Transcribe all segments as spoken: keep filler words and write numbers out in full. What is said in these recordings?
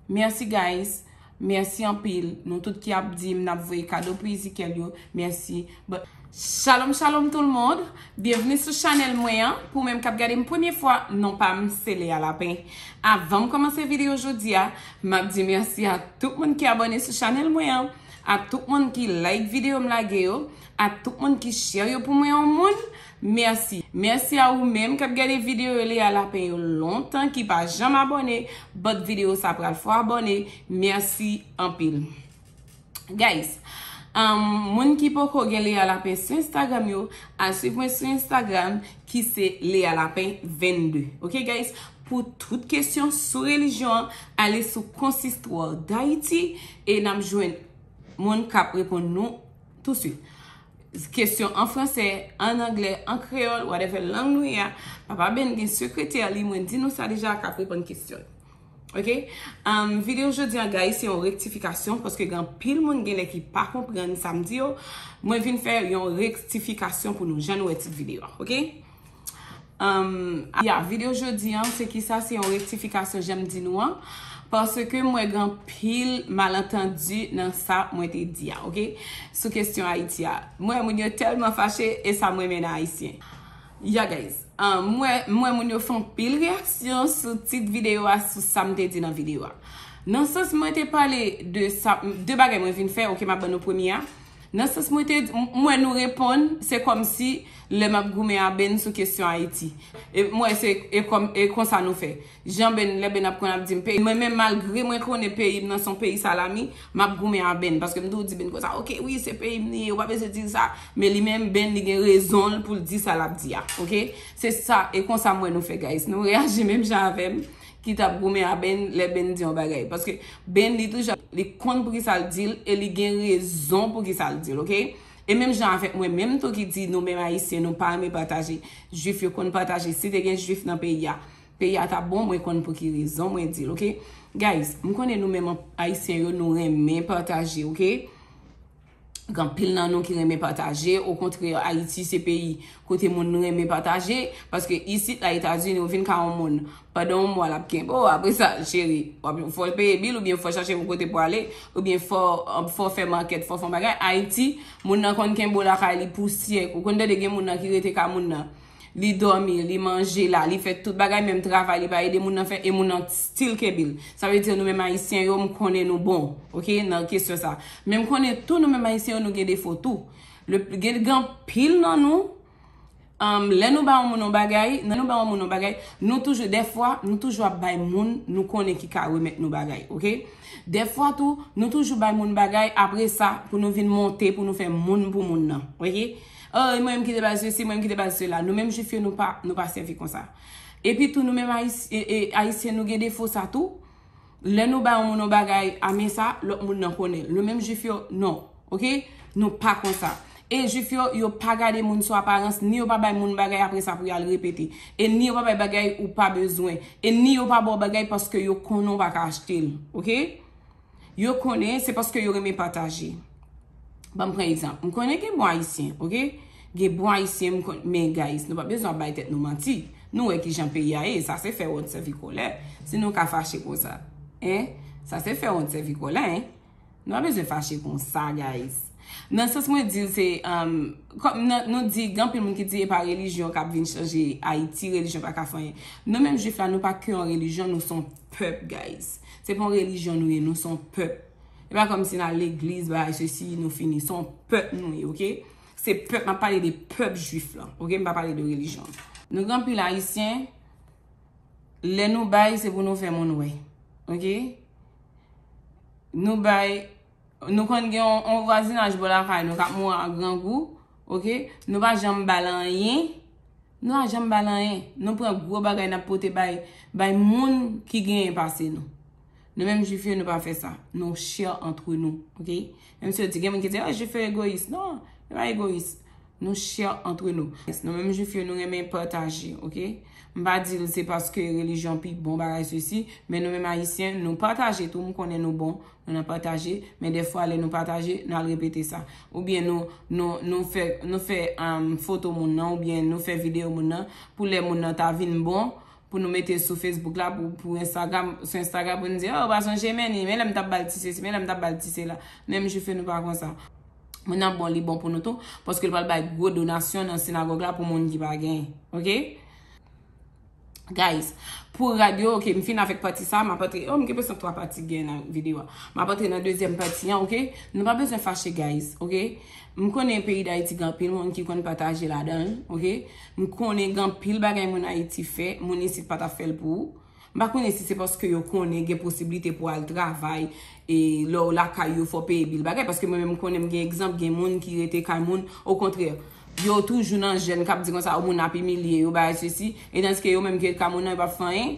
Mèsi, guys. Mèsi anpil. Nou tout ki ap di m, n ap voye kado pou Ezekiel yo. Mèsi. But, shalom, shalom tout le monde. Byenvni sou chanèl mwen an. Pou menm k ap gade m premye fwa, non pa m se Lea Lapin. Avan m kòmanse videyo jodi a, m ap di mèsi a tout moun ki abòne sou chanèl mwen an, a tout moun ki like videyo m lage yo, a tout moun ki share yo pou mwen yon moun. Mèsi. Mèsi a ou menm k ap gade videyo Lea Lapin yo lontan, ki pa janm abòne, but videyo sa pral fè w abòne. Mèsi anpil. Guys, um, moun ki poko gen Lea Lapin sou Instagram yo, al swiv mwen sou Instagram ki se Lea Lapin vennde. Ok, guys? Pou tout kesyon sou relijyon an, ale sou Consistoire d'Haïti e n ap jwenn moun k ap reponn nou touswit. Kesyon an fransè, an anglè, an kreyòl, whatever lang nou ye a, Papa Ben gen sekretè li, mwen di nou sa deja, k ap reponn kesyon. Ok? Um, videyo jodi an, guys, se yon rektifikasyon, paske gen anpil moun genlè ki pa konprann sa m di yo. Mwen vin fè yon rektifikasyon pou nou, jan nou wè tit videyo a, ok? Um, ya, videyo jodi an, se ki sa, se yon rektifikasyon, jan m di nou an, paske mwen gen anpil malantandi nan sa mwen te di a, ok? Sou kesyon Ayiti a. Mwen, moun yo tèlman fache, e sa m renmen nan Ayisyen. Ya, guys. Ah, m wè, m wè moun yo fè anpil reyaksyon sou tit videyo a, sou sa m te di nan videyo a. Nan sans mwen te pale de sa, de bagay mwen vin fè, ok, m ap ban nou premye a. Nan sans mwen te, m wè nou reponn, se kòmsi lè m ap goumen a Ben sou kesyon Ayiti. E m wè se, e kòm, e konsa nou fè. Jan Ben, lè Ben ap konn ap di m peyi, mwen menm malgre mwen konnen peyi m nan se yon peyi salami, m ap goumen a Ben, paske m toujou di Ben konsa, ok, wi, se peyi m li ye, ou pa bezwen di l sa. Men li menm, Ben, li gen rezon l pou l di sa l ap di a, ok? Se sa, e konsa m wè nou fè, guys. Nou reyaji menm jan avè m, ki t ap goumen a Ben, lè Ben di yon bagay. Paske Ben, li toujou, li konn poukisa l di l, e li gen rezon poukisa l di l, ok? E menm jan avèk mwen menm tou ki di nou menm Ayisyen, nou pa renmen pataje. Jwif yo konn pataje. Si te gen Jwif nan peyi a, peyi a t ap bon, mwen konn pou ki rezon mwen di l, ok? Guys, m konnen nou menm Ayisyen yo, nou renmen pataje, ok? Gen anpil nan nou ki renmen pataje. Okontrè, Ayiti se peyi kote moun renmen pataje. Paske isit la, Etazini, ou vin ka yon moun, pandan yon mwa, l ap kenbe w. Apre sa, cheri, w ap, fò l peye bil, oubyen fò chache yon kote pou ale, oubyen fò, fò fè makèt, fò fè yon bagay. Ayiti, moun nan konn kenbe w lakay li pou syèk. Ou konn tande gen moun nan ki rete ka moun nan. Li dòmi, li manje la, li fè tout bagay, menm travay li pa ede moun nan fè, e moun nan still kenbe l. Sa vle di nou menm Ayisyen yo, m konnen nou bon, ok, nan kesyon sa. Men m konnen tou nou menm Ayisyen yo, nou gen defo tou. Le, gen, gen anpil nan nou, um, lè nou ba yon moun yon bagay, lè nou ba yon moun yon bagay, nou toujou, dèfwa, nou toujou ap bay moun nou konnen ki ka remèt nou bagay, ok? Dèfwa tou, nou toujou bay moun bagay, apre sa, pou nou vin monte, pou nou fè moun pou moun nan, ok? Oh, mwen menm ki te ba l sesi, mwen menm ki te ba l sela. Nou menm Jwif yo, nou pa, nou pa sèvi konsa. Epi tou, nou menm Ayis-, e, e, Ayisyen, nou gen defo sa tou. Lè nou ba yon moun yon bagay, a men sa, lòt moun nan konnen l. Nou menm Jwif yo, non. Ok? Nou pa konsa. E Jwif yo, yo pa gade moun sou aparans, ni yo pa bay moun bagay apre sa pou y al repete. E ni yo pa bay bagay ou pa bezwen. E ni yo pa ba w bagay paske yo konnen w pa ka achte l. Ok? Yo konnen se paske yo renmen pataje. Ban m pran egzanp. M konnen gen bon Ayisyen, ok? Gen bon Ayisyen, m kon-, men guys, nou pa bezwen ap bay tèt nou manti. Nou wè kijan peyi a ye, sa se fè wont sèvi kòlè. Si nou ka fache konsa, en? Sa se fè wont sèvi kòlè, en? Nou pa bezwen fache konsa, guys. Nan sans mwen di l se, um, kòm nan, nou di, gen anpil moun ki di e pa relijyon k ap vin chanje Ayiti, relijyon pa ka fè anyen. Nou menm Jwif la, nou pa ke yon relijyon, nou se yon pèp, guys. Se pa yon relijyon nou ye, nou se yon pèp. E pa kòmsi n al legliz, bagay sesi, nou fini. Se yon pèp nou ye, ok? Se pèp, m ap pale de pèp Jwif lan, ok? M pa pale de relijyon. Nou gen anpil Ayisyen, lè nou bay, se pou nou fè moun wè, ok? Nou bay, nou konn gen yon, yon vwazinaj bò lakay nou k ap mouri a grangou, ok? Nou pa janm ba l anyen, nou pa janm ba l anyen. Nou pran gwo bagay, n ap pote bay, bay moun ki genyen pase nou. Nou menm Jwif yo, nou pa fè sa. Nou share entre nous, ok? Menm si yo di, gen moun ki di, ah, Jwif yo egoyis. Non, yo pa egoyis. Nou share entre nous. Nou menm Jwif yo, nou renmen pataje, ok? M pa di l se paske relijyon pi bon bagay sesi, men nou menm Ayisyen, nou pataje tou, m konnen nou bon, nou nan pataje, men dèfwa lè nou pataje, n al repete sa. Oubyen nou, nou, nou fè, nou fè, um, foto moun nan, oubyen nou fè videyo moun nan, pou lè moun nan ta vin bon, pou nou mete sou Facebook la, pou, pou Instagram, sou Instagram pou nou di, oh, pa sonje men ni, men lè m t ap ba l ti sesi, men lè m t ap ba l ti sela. Menm Jwife nou pa konsa. Moun nan bon, li bon pou nou tou, paske l pral bay gwo donasyon nan sinagòg la pou moun ki pa genyen. Oke? Guys, pou rad yo, oke, m fin avèk pati sa, m ap antre, oh, m gen presyon twa pati gen nan videyo a. M ap antre nan dezyèm pati an, oke? Nou pa bezwen fache, guys, oke? M konnen peyi Dayiti gen anpil moun ki konn pataje ladan l, oke? M konnen gen anpil bagay moun Ayiti fè, moun isit pa t ap fè l pou ou. M pa konnen si se paske yo konnen gen posiblite pou al travay, e lè w lakay yo fò peye bil bagay, paske mwen menm m konnen m gen egzanp, gen moun ki rete kay moun, okontrè, yo toujou nan jèn k ap di konsa, o moun ap imilye yo, bagay sesi, e tandis ke yo menm ki ret kay moun nan, yo p ap fè anyen.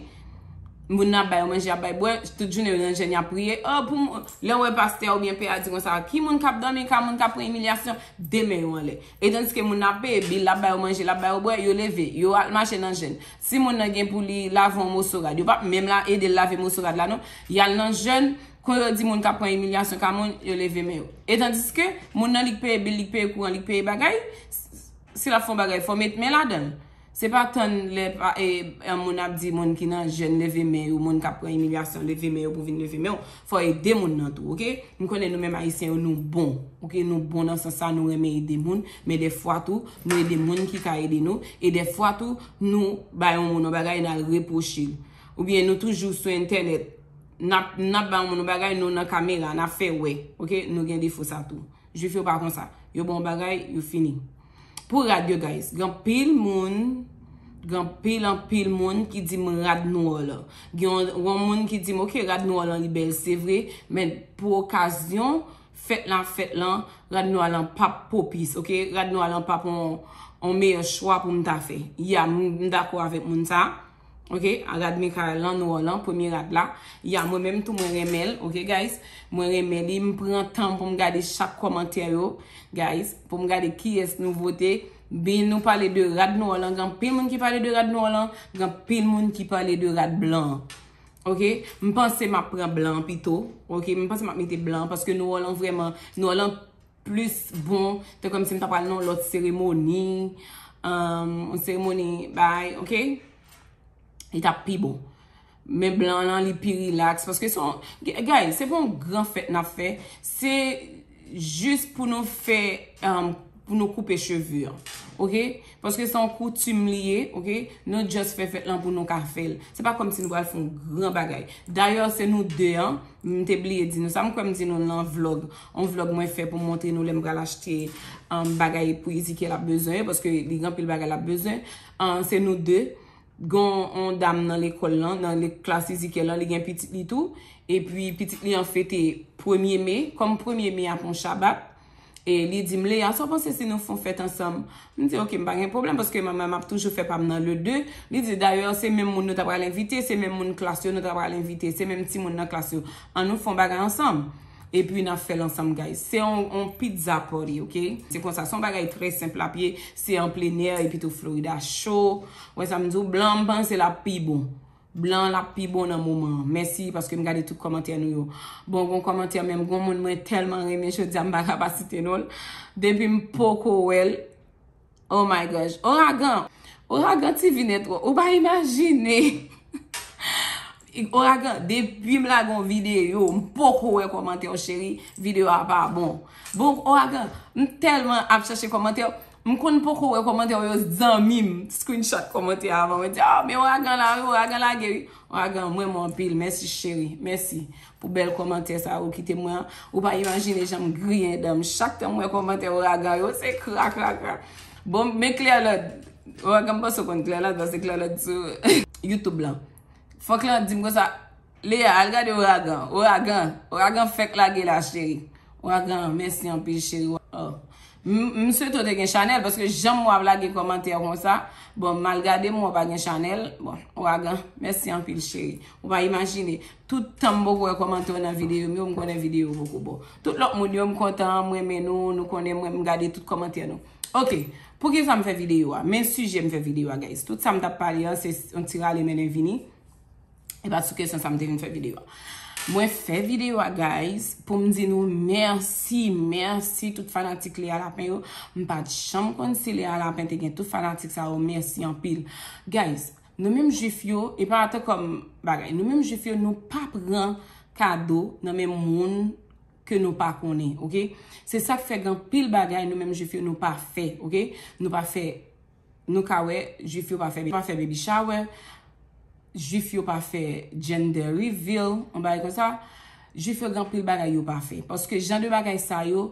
Moun nan ap ba yo manje, ap ba yo bwè, tout jounen yo nan jèn, y ap priye, oh, pou m, lè w wè pastè oubyen pè a di konsa, ki moun k ap dòmi kay moun, k ap pran imilyasyon, de men yo anlè. E tandis ke moun nan ap peye bil, l ap ba yo manje, l ap ba yo bwè, yo leve, yo al mache nan jèn. Si moun nan gen pou li lave yon moso rad, yo p ap menm la ede l lave moso rad la non. Y al nan jèn, kon yo di moun k ap pran imilyasyon kay moun, yo leve men yo. E tandis ke moun nan li k peye bil, li k peye kouran, li k peye bagay, si l ap fè yon bagay, fò met men ladan l. Se pa tann lè pa, e, e, moun ap di moun ki nan jèn leve men yo, moun k ap pran imilyasyon leve men yo pou vin leve men yo. Fò ede moun nan tou, oke? M konnen nou menm Ayisyen yo, nou bon, oke? Nou bon nan sans sa, nou renmen ede moun, men dèfwa tou, nou ede moun ki ka ede nou, e dèfwa tou, nou bay yon moun yon bagay, n al repwoche l. Oubyen nou toujou sou entènèt, n ap, n ap bay yon moun yon bagay, nou nan kamera, n ap fè wè, oke? Nou gen defo sa tou. Jwif yo pa konsa. Yo ba w bagay, yo fini. Pou rad yo, guys, gen anpil moun, gen anpil, anpil moun ki di m rad nwè w lan. Gen yon, yon moun ki di m, oke, rad nwè w lan li bèl, se vre, men pou okazyon fèt la fèt lan, rad nwè w lan p ap pwopis, oke? Rad nwè w lan p ap yon, yon meyè chwa pou m ta fè. Ya, m, m dakò avèk moun sa. Oke, a rad Michael lan, nwè w lan, premye rad la. Ya, mwen menm tou, mwen renmen l, oke, guys? Mwen renmen li, m pran tan pou m gade chak kòmantè yo, guys, pou m gade kiyès nou vote. Bin, nou pale de rad nwè w lan, gen anpil moun ki pale de rad nwè w lan, gen anpil moun ki pale de rad blan an. Oke, m panse m ap pran blan an pito, oke, m panse m ap mete blan an, paske nwè w lan vrèman, nwè w lan plis bon, te kòmsi m ta pral nan yon lòt seremoni, um, yon seremoni bay, oke? Li t ap pi bon. Men blan lan, li pi rilaks, paske se yon, guys, se pa yon gran fèt n ap fè, se jis pou nou fè, um, pou nou koupe cheve an, oke? Paske se yon koutim li ye, oke? Nou just fè fèt lan pou nou ka fè l. Se pa kòmsi nou pral fè yon gran bagay. Dayè, se nou de an, m te bliye di nou sa, m kwè m di nou nan vlog. Yon vlog mwen fè pou montre nou lè m pral achte, um, bagay pou Ezekiel ap bezwen yo, paske li gen anpil bagay l ap bezwen. Um, se nou de. Gen yon dam nan lekòl lan, nan le-, klas Ezekiel lan, li gen pitit li tou. Epi pitit li an fete premye me. Kòm premye me a pa yon Shabbat, e li di m, Leya, sa w panse si nou fè yon fèt ansanm? M di, oke, m pa gen pwoblèm, paske mwen menm m ap toujou fè pa m nan le de. Li di, dayè, se menm moun nou ta pral envite, se menm moun klas yo nou ta pral envite, se menm timoun nan klas yo. Ann nou fè yon bagay ansanm. Epi n ap fè l ansanm, guys. Se yon, yon pizza party, oke? Se konsa, se yon bagay trè senp l ap ye. Se an plenè, epi tou Florida cho. Wè sa m di w, blan, m panse l ap pi bon. Blan l ap pi bon nan moman an. Mèsi paske m gade tout kòmantè nou yo. Bon, gon kòmantè menm, gon moun mwen tèlman renmen jodi a, m pa ka pa site non l. Depi m poko wè l. Oh my gosh. Ouragan. Ouragan T V Network. Ou pa imajine. Ouragan, depi m lage yon videyo, m poko wè kòmantè w, cheri. Videyo a pa bon. Bon, Ouragan, m tèlman ap chache kòmantè w. M konn poko wè kòmantè w yo, zanmi m screenshot kòmantè a avan. Mwen di, ah, men Ouragan la, wi, Ouragan lage, wi. Ouragan, mwen renmen w anpil. Mèsi, cheri. Mèsi pou bèl kòmantè sa yo kite mwen an. Ou pa imajine jan m griyen dan m. Chak tan m wè kòmantè Ouragan yo, se kra, kra, kra. Bon, men Clairlande. Ouragan, m panse w konn Clairlande, paske Clairlande sou YouTube lan. Fòk Clairlande di m konsa, Leya, al gade Ouragan. Ouragan. Ouragan fèk lage la, cheri. Ouragan, mèsi anpil, cheri. Oh. M, m swete w te gen chanèl, paske jan m wè w ap lage kòmantè konsa, bon, m al gade, m wè w pa gen chanèl. Bon, Ouragan, mèsi anpil, cheri. Ou pa imajine. Tout tan m poko wè kòmantè w nan videyo m yo, m konnen videyo poko bon. Tout lòt moun yo, m kontan, m renmen nou, nou konnen mwen, m gade tout kòmantè nou. Oke, poukisa m fè videyo a? Men sijè m fè videyo a, guys. Tout sa m t ap pale an, se yon ti rale mennen vini. E pa sou kesyon sa m te vin fè videyo a. Mwen fè videyo a, guys, pou m di nou mèsi, mèsi tout fanatik Leya Lapin yo. M pa t janm konn si Leya Lapin te gen tout fanatik sa yo. Mèsi anpil. Guys, Nou menm jwif yo, e pa tankou bagay, nou menm jwif yo, nou pa pran kado nan men moun ke nou pa konnen, oke? Se sa k fè gen anpil bagay nou menm jwif yo nou pa fè, oke? Nou pa fè, nou ka wè, jwif yo pa fè, pa fè baby shower, jwif yo pa fè gender reveal, yon bagay konsa, jwif yo gen anpil bagay yo pa fè. Paske jan de bagay sa yo,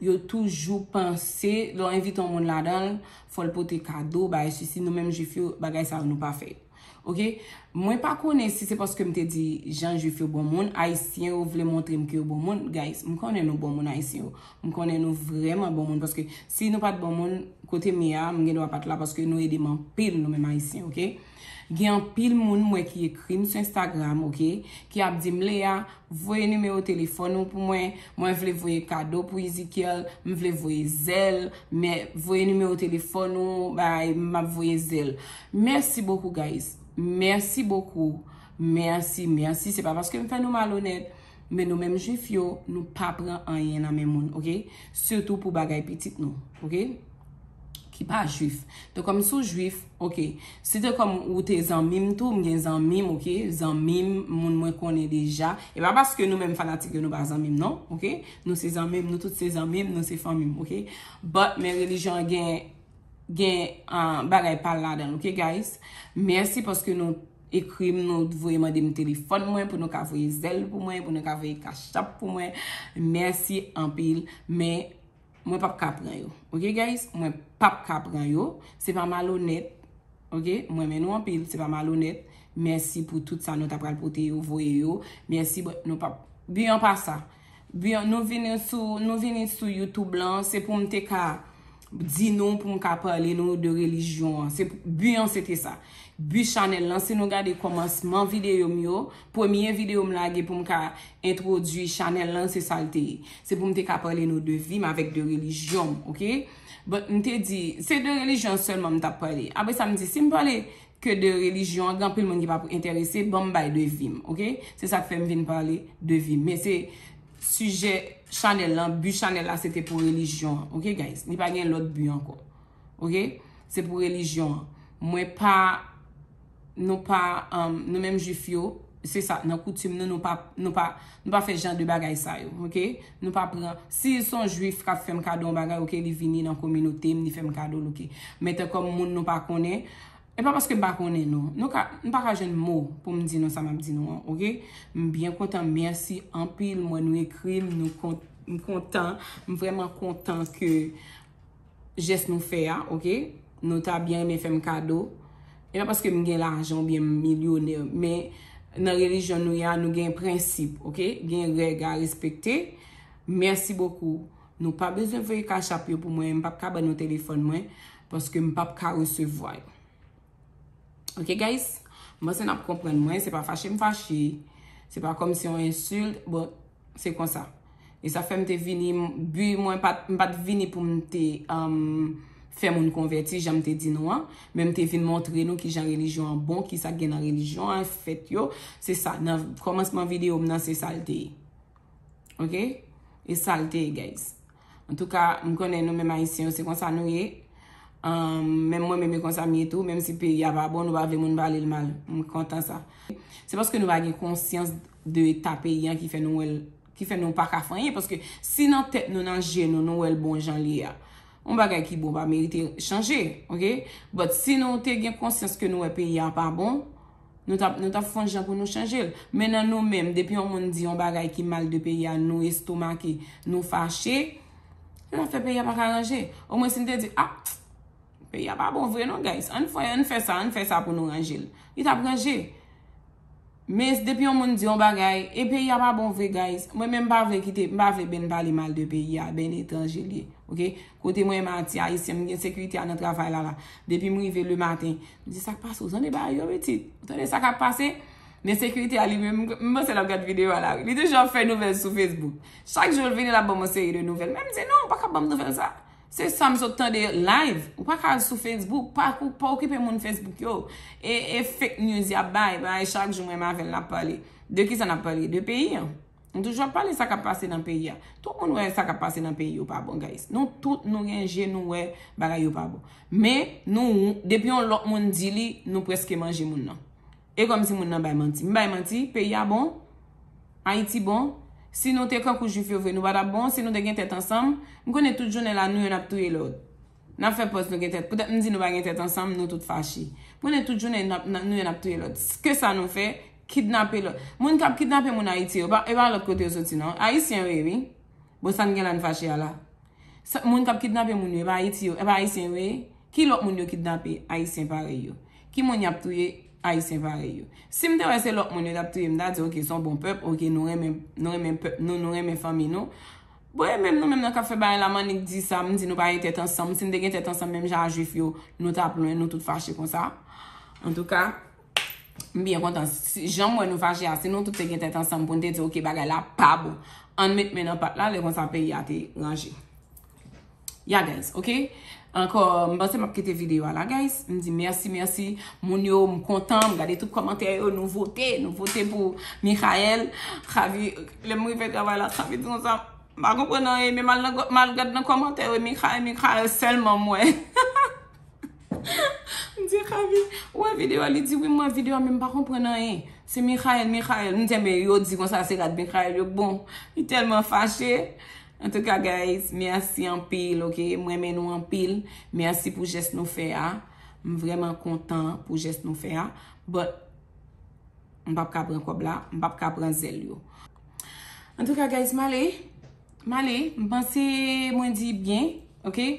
yo toujou panse, lè w envite yon moun ladan l, fò l pote kado, bagay sisi, nou menm jwif yo, bagay sa yo nou pa fè. Oke? Mwen pa konnen si se paske m te di jan jwif yo bon moun, ayisyen yo vle montre m ke yo bon moun. Guys, m konnen nou bon moun ayisyen yo. M konnen nou vrèman bon moun paske si nou pa t bon moun, kote m ye a, m gen dwa pa t la paske nou ede m anpil nou menm ayisyen, oke? Gen anpil moun m wè ki ekri m sou Instagram, oke? Ki ap di m, Lea, voye nimewo telefòn ou pou mwen, mwen vle voye kado pou Ezekiel, m vle voye zèl, men voye nimewo telefòn ou, bay, m ap voye zèl. Mèsi bokou, guys. Mèsi bokou. Mèsi, mèsi. Se pa paske m fè nou malonèt, men nou menm jwif yo, nou pa pran anyen nan men moun, oke? Sitou pou bagay pitit nou, oke? Ki pa jwif. Te kòm sou jwif, oke. Si te kòm ou te zanmi m tou, m gen zanmi m, oke? Zanmi m, moun mwen konnen deja. E pa paske nou menm fanatik yo, nou pa zanmi m, non, oke? Nou se zanmi m, nou tout se zanmi m, nou se fanmi m, oke? But, men relijyon an gen, gen ah, bagay pa l ladan l, oke, guys? Mèsi paske nou ekri m, nou voye mande m telefòn mwen pou nou ka voye zèl pou mwen, pou nou ka voye Cash App pou mwen. Mèsi anpil, men mwen p ap ka pran yo. Oke, guys? Mwen p ap ka pran yo. Se pa malonèt. Oke? Mwen renmen nou anpil. Se pa malonèt. Mèsi pou tout sa nou ta pral pote yo, voye yo. Mèsi, but nou p ap. Bi an pa sa. Bi an, nou vini sou, nou vini sou YouTube lan, se pou m te ka di nou, pou m ka pale nou de relijyon an. Se, bi an se te sa. Bi chanèl lan, si nou gade kòmansman videyo m yo, premye videyo m lage pou m ka entwodui chanèl lan, se sa l te ye. Se pou m te ka pale nou de vi m avèk de relijyon m, oke? But m te di, se de relijyon sèlman m t ap pale. Apre sa, m di, si m pale ke de relijyon an, gen anpil moun ki p ap enterese, ban m bay de vi m, oke? Se sa k fè m vin pale de vi m. Men se sijè chanèl lan, bi chanèl la, se te pou relijyon an, oke, guys? Li pa gen lòt bi ankò, oke? Se pou relijyon an. Mwen pa, nou pa, um, nou menm jwif yo, se sa, nan koutim nou, nou pa, nou pa, nou pa fè jan de bagay sa yo, oke? Nou pa pran, si se yon jwif k ap fè m kado yon bagay, oke, li vini nan kominote m, li fè m kado l, oke. Men tan kòm moun nou pa konnen, e pa paske m pa konnen nou. Nou ka, m pa ka jwenn mo pou m di nou sa m ap di nou an, oke? M byen kontan, mèsi anpil, m wè nou ekri m, nou kon-, m kontan, m vrèman kontan ke jès nou fè a, oke? Nou ta byen renmen fè m kado. E pa paske m gen lajan oubyen m milyonè, men nan relijyon nou ye a, nou gen prensip, oke? Gen règ a respekte. Mèsi bokou. Nou pa bezwen voye Cash App yo pou mwen, m p ap ka ban nou telefòn mwen, paske m p ap ka resevwa yo. Oke, guys? M panse n ap konprann mwen, se pa fache m fache, se pa kòmsi yon ensilt, but se konsa. E sa fè m te vini, m, bi mwen pa t, m pa t vini pou m te, um, fè moun konvèti, jan m te di nou an, men m te vin montre nou kijan relijyon an bon, kisa k gen nan relijyon an, fèt yo, se sa, nan kòmansman videyo m nan, se sa l te ye. Oke? E sa l te ye, guys. Antouka, m konnen nou menm ayisyen yo, se konsa nou ye. Ahn, menm mwen menm, e konsa m ye tou. Menm si peyi a pa bon, nou pa vle moun pale l mal. M kontan sa. Se paske nou pa gen konsyans de eta peyi an ki fè nou wè l, ki fè nou pa ka fè anyen. Paske si nan tèt nou, nan je nou, nou wè l bon jan l ye a, yon bagay ki bon pa merite chanje, oke? But si nou te gen konsyans ke nou wè peyi a pa bon, nou t ap, nou t ap fè yon jan pou nou chanje l. Men nan nou menm, depi yon moun di yon bagay ki mal de peyi a, nou estomake, nou fache, se sa k fè peyi a pa ka ranje. Omwen si n te di, ah, peyi a pa bon vre non, guys. Ann fè, ann fè sa, ann fè sa pou nou ranje l. Li t ap ranje. Men depi yon moun di yon bagay, e peyi a pa bon vre, guys. Mwen menm m pa vle kite, m pa vle Ben pale mal de peyi a, Ben etranje l ye, oke? Kote mwen menm ti ayisyen, m gen sekirite a nan travay la la. Depi m rive le maten, m di, sa k pase, ou tande bagay yo pitit? Ou tande sa k ap pase? Men sekirite a li menm, m panse l ap gad videyo a la wi. Li toujou ap fè nouvèl sou Facebook. Chak jou l vini, l ap ban m yon seri de nouvèl. Men m di, non, ou pa ka ban m nouvèl sa. Se sa m sot tande live. Ou pa ka al sou Facebook, pa, pa okipe moun Facebook yo. E, e fake news y ap bay, bay chak jou mwen avè l n ap pale. De kisa n ap pale? De peyi an. M toujou ap pale sa k ap pase nan peyi a. Tout moun wè sa k ap pase nan peyi yo pa bon, guys. Nou tout nou gen je nou wè bagay yo pa bon. Men nou, depi yon lòt moun di li, nou prèske manje moun nan. E kòmsi moun nan bay manti. M bay manti, peyi a bon, Ayiti bon. Si nou te kankou jwif yo vre, nou pa t ap bon. Si nou te gen tèt ansanm, m konnen tout jounen la nou youn ap touye lòt. N ap fè pòz nou gen tèt. Poutèt m di nou pa gen tèt ansanm, nou tout fache. M konnen tout jounen n ap, n ap, nou youn ap touye lòt. Ke sa nou fè? Kidnape lòt. Moun k ap kidnape moun Ayiti yo, pa, e pa lòt kote yo soti non. Ayisyen yo ye, wi. Bon, sa n gen la n fache a la. Sa, moun k ap kidnape moun yo, e pa Ayiti yo, e pa Ayisyen yo ye. Ki lòt moun yo kidnape Ayisyen parèy yo? Ki moun y ap touye Ayisyen parèy yo? Si m te wè se lòt moun yo t ap touye, m ta di, oke, se yon bon pèp, oke, nou renmen, nou renmen pèp nou, nou renmen fanmi nou. Bon, e menm nou menm nan k ap fè bagay la, m annik di sa, m di nou pa gen tèt ansanm. Si n te gen tèt ansanm, menm jan a jwif yo, nou t ap lwen, nou tout fache konsa. Antouka, m byen kontan. Si, jan m wè nou fache a, si nou tout te gen tèt ansanm pou n te di, oke, bagay la pa bon, ann met men nan pat la, lè konsa peyi a te ranje. Ya, guys, oke? Ankò, m panse m ap kite videyo a la, guys. M di mèsi, mèsi. Moun yo, m kontan, m gade tout kòmantè yo, nou vote, nou vote pou Michael. Javi, lè m rive travay la, Javi di konsa, m pa konprann anyen, men m al nan, m al gad nan kòmantè yo, Michael, Michael sèlman m wè. M di Javi, ou wè videyo a, li di wi, m wè videyo a, men m pa konprann anyen. Se Michael, Michael. M di, men yo di konsa, se rad Michael yo k bon. Li tèlman fache. Antouka, guys, mèsi anpil, oke? M renmen nou anpil. Mèsi pou jès nou fè a. M vrèman kontan pou jès nou fè a. But, m p ap ka pran kòb la, m p ap ka pran zèl yo. Antouka, guys, m ale. M ale. M panse mwen di byen, oke?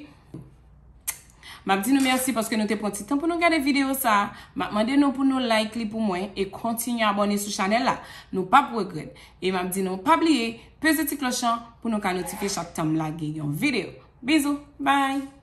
M ap di nou mèsi paske nou te pran ti tan pou nou gade videyo sa a. M ap mande nou pou nou like li pou mwen e kontinye abòne sou chanèl la. Nou p ap regrèt. E m ap di nou pa bliye peze ti klòch lan pou nou ka notifye chak tan m lage yon videyo. Bizou, bye!